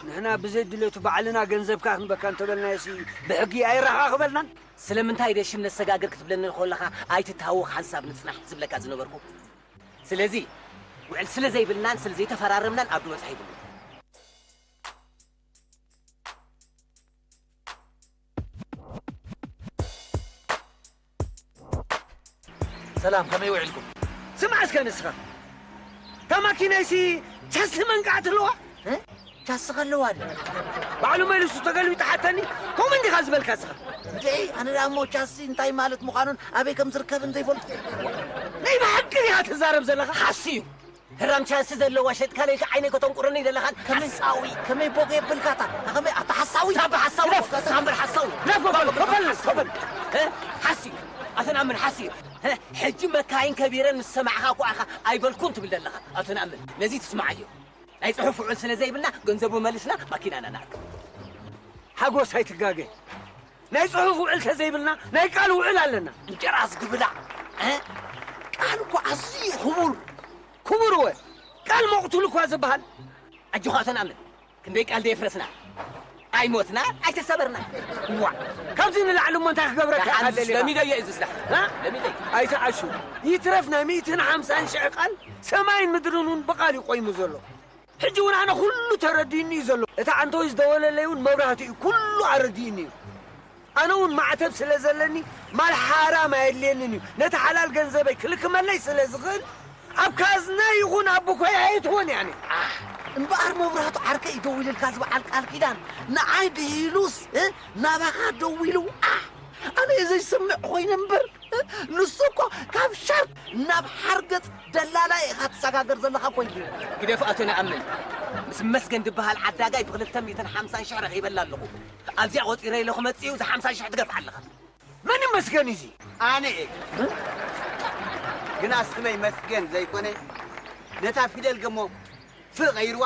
ንሕና ብዘይ ድሌቱ ባዕልና ገንዘብካ ክንበካ እንተበልናዮሲ ብሕጊ ኣይረኻኽበልናን? ስለምንታይ ደ ሽም ነሰጋግር ክትብለኒ ከለኻ ኣይትተሃወኽ ሓንሳብ ንጽናሕ ዝብለካ ዝነበርኩ? ስለዚ ውዕል ስለ ዘይብልናን ስለ ዘይተፈራረምናን ኣብ ድወጽ ኣይብሉ። ሰላም፣ ከመይ ውዒልኩም? ስማዕ እስከ ንስኻ፣ እታ ማኪናይሲ ቻሲ መንቃዕቲ ኣለዋ? እ? ቻሲ ከለዋ ዶ? ባዕሉ መሊሱ ተገልቢጡ ሓተኒ፣ ከምኡ እንዲኻ ዝበልካ እስኻ? እንዴ፣ ኣነ ደኣ እሞ ቻሲ እንታይ ማለት ምዃኑን ኣበይ ከም ዝርከብን ዘይፈልጡ። ናይ ብሓቂ ዲኻ ትዛረብ ዘለኻ? ሓሲ እዩ። ህራም ቻሲ ዘለዋ ሸጥካ ለይካ ዓይነይ ከተንቁረኒ ዘለኻን ከመይ ሓሳዊ። ከመይ ቦገ የብልካታ? ከመይ ኣታ ሓሳዊ? ሳምበር ሓሳዊ። ግደፍ፣ ሳምበር ሓሳዊ። ግደፍ፣ ኮበል፣ ኮበል፣ ኮበል። እ? ሓሲ። ኣተን ኣምን ሓሲ። እ? ሕጂ መካይን ከቢረን ምስ ሰማዕኻ እኮ ኢኻ ኣይበልኩን ትብል ዘለኻ። ኣተን ኣምን። ነዚ ትስማዓዮ። ናይ ጽሑፍ ውዕል ስለ ዘይብልና ገንዘቡ መሊስና ማኪናና ንኣክብ። ሓጎስ ኣይትጋገ። ናይ ጽሑፍ ውዕል ተዘይብልና ናይ ቃል ውዕል ኣለና። እንጀራ ዝግብላ፣ እ? ቃል እኮ ኣዝዩ ክቡር። ክቡር እወ፣ ቃል መቕቱል እኳ ዝበሃል። ኣጆኻ ተናምን፣ ክንደይ ቃል ደየፍረስና። ኣይሞትና፣ ኣይተሰበርና። ዋ፣ ካብዚ ንላዕሊ እሞ እንታይ ክገብረካ ደሓን ኣደሊኻ? ለሚደዮ እዩ ዝስራሕ። እ? ለሚደዮ። ኣይትዓሹ። ይትረፍ ናይ ሚእትን ሓምሳን ሽሕ ቃል፣ ሰማይን ምድርን እውን ብቃል እዩ ቆይሙ ዘሎ። ሕጂ እውን ኣነ ኩሉ ተረዲእኒ እዩ ዘሎ። እቲ ዓንተወይ ዝደወለለይ እውን መብራህቲ እዩ፣ ኩሉ ኣረዲእኒ እዩ። ኣነ እውን ማዕተብ ስለ ዘለኒ ማል ሓራም ኣየድልየንን እዩ። ነቲ ሓላል ገንዘበይ ክልክመለይ ስለ ዝኽእል ኣብ ካዝና ይኹን ኣብ ብኮይ ኣይትኾን ያኒ። እምበኣር መብራህቱ ዓርከይ ደዊልልካ ዝበዓል ቃል ኪዳን ንዓይ ድሂሉስ፣ እ፣ ናባኻ ደዊሉ፣ ኣ፣ ኣነ እየ ዘይስምዕ ኮይነ እምበር፣ እ፣ ንሱ እኮ ካብ ሻርክ ናብ ሓርገጽ ደላላይ ኢኻ ትሰጋገር ዘለኻ እኮ ኢሉ። ግደፍ ኣቶ ነኣምን። ምስ መስገን ዝበሃል ዓዳጋይ ብኽልተ ሚእትን ሓምሳን ሽሕ ረኺበላ ኣለኹ። ኣብዚኣ ቆጺረ ኢለ ክመጽእ እዩ፣ እዚ ሓምሳ ሽሕ ትገፍ ኣለኻ። መን ይመስገን እዚ? ኣነ እየ። ግና ስመይ መስገን ዘይኮነ፣ ነታ ፊደል ገሞ ፍ ቀይርዋ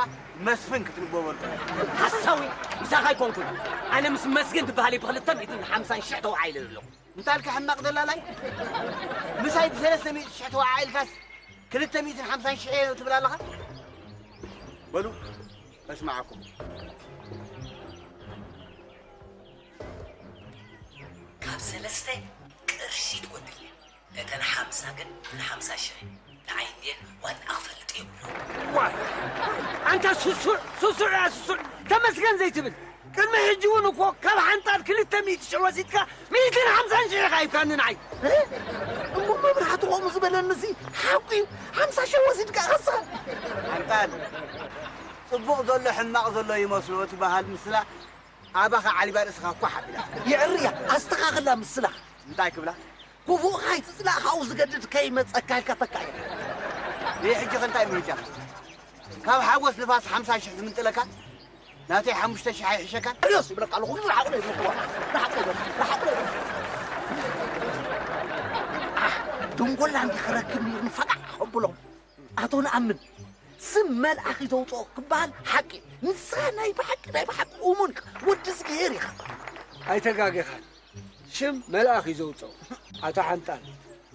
መስፍን ክትንበበሉ። ሓሳዊ፣ ምሳኻ ኣይኮንኩን። ኣነ ምስ መስገን ዝበሃል ብኽልተ ሚእትን ሓምሳን ሽሕ ተዋዓኢለ ዘለኹ። እንታልካ ሕማቕ ደላላይ? ምሳይ ብሰለስተ ሚእቲ ሽሕ ተዋዓኢልካስ ክልተ ሚእትን ሓምሳን ሽሕ እየ ትብል ኣለኻ? በሉ፣ ከስምዓኩም። ካብ ሰለስተ ቅርሺ ትጎድል እያ። እተን ሓምሳ ግን ንሓምሳ ሽሕ ንዓይ እንድየን ዋንኣ ክፈልጥ የብሉ። ዋይ! ኣንታ ስሱዕ፣ ስሱዕ እያ ስሱዕ። ተመስገን ዘይትብል። ቅድሚ ሕጂ እውን እኮ ካብ ሓንጣል ክልተ ሚእቲ ሽሕ ወሲድካ ሚእትን ሓምሳን ሽሕ ኢኻ ሂብካኒ ንዓይ። እ? እሞ መብራህቱ ከምኡ ዝበለኒ እዚ ሓቁ እዩ። ሓምሳ ሽሕ ወሲድካ ከስኻ። ሓንጣል፣ ጽቡቕ ዘሎ ሕማቕ ዘሎ ይመስሎ እቲ በሃል ምስላ ኣባኻ ዓሊባ ርእስኻ እኳ ሓቢላ። የዕርያ፣ ኣስተኻኽላ ምስላኻ። እንታይ ክብላ? ክፉእ ካይትጽላእ ካብኡ ዝገድድ ከይመጸካ ኢልካ ተካእያ። ይህ ሕጂ ከ እንታይ ምህጃ? ካብ ሓጎስ ንፋስ ሓምሳ ሽሕ ዝምንጥለካ ናተይ ሓሙሽተ ሽሕ ኣይሕሸካን? ርዮስ ይብለካ ኣለኹ። ርሓቕ ነው ይብለኩ። ርሓቕ ነው ይብለኩ። ርሓቕ ነው ይብለኩ። ኣሕ፣ ድንጎላ እንዲ ክረክብ ነይሩ ንፈቃዕ ከብሎም። ኣቶ ነኣምን፣ ስም መልኣኽ እዩ ዘውፅኦ ክበሃል ሓቂ። ንስኻ ናይ ብሓቂ፣ ናይ ብሓቂ እሙን ኢኻ። ወዲ እግዚኣብሔር ኢኻ። ኣይተጋጌኻን። ሽም መልኣኽ እዩ ዘውፅኦ። ኣቶ ሓንጣል፣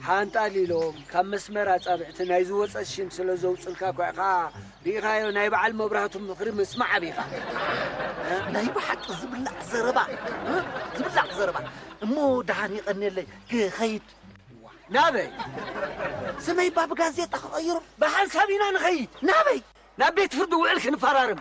ሓንጣል ኢሎም ካብ መስመር ኣጻብዕቲ ናይ ዝወፀት ሽም ስለ ዘውፅልካ እኮ ኢኻ። ርኢኻዮ፣ ናይ በዓል መብራህቱ ምኽሪ ምስማዕ ኣቢኻ። ናይ ብሓቂ ዝብላዕ ዘረባ፣ እ? ዝብላዕ ዘረባ። እሞ ደሓን ይቐንየለይ፣ ክኸይድ። ናበይ? ስመይ እባ ብጋዜጣ ክቐይሮ። ብሓንሳብ ኢና ንኸይድ። ናበይ? ናብ ቤት ፍርዲ ውዕል ክንፈራርም።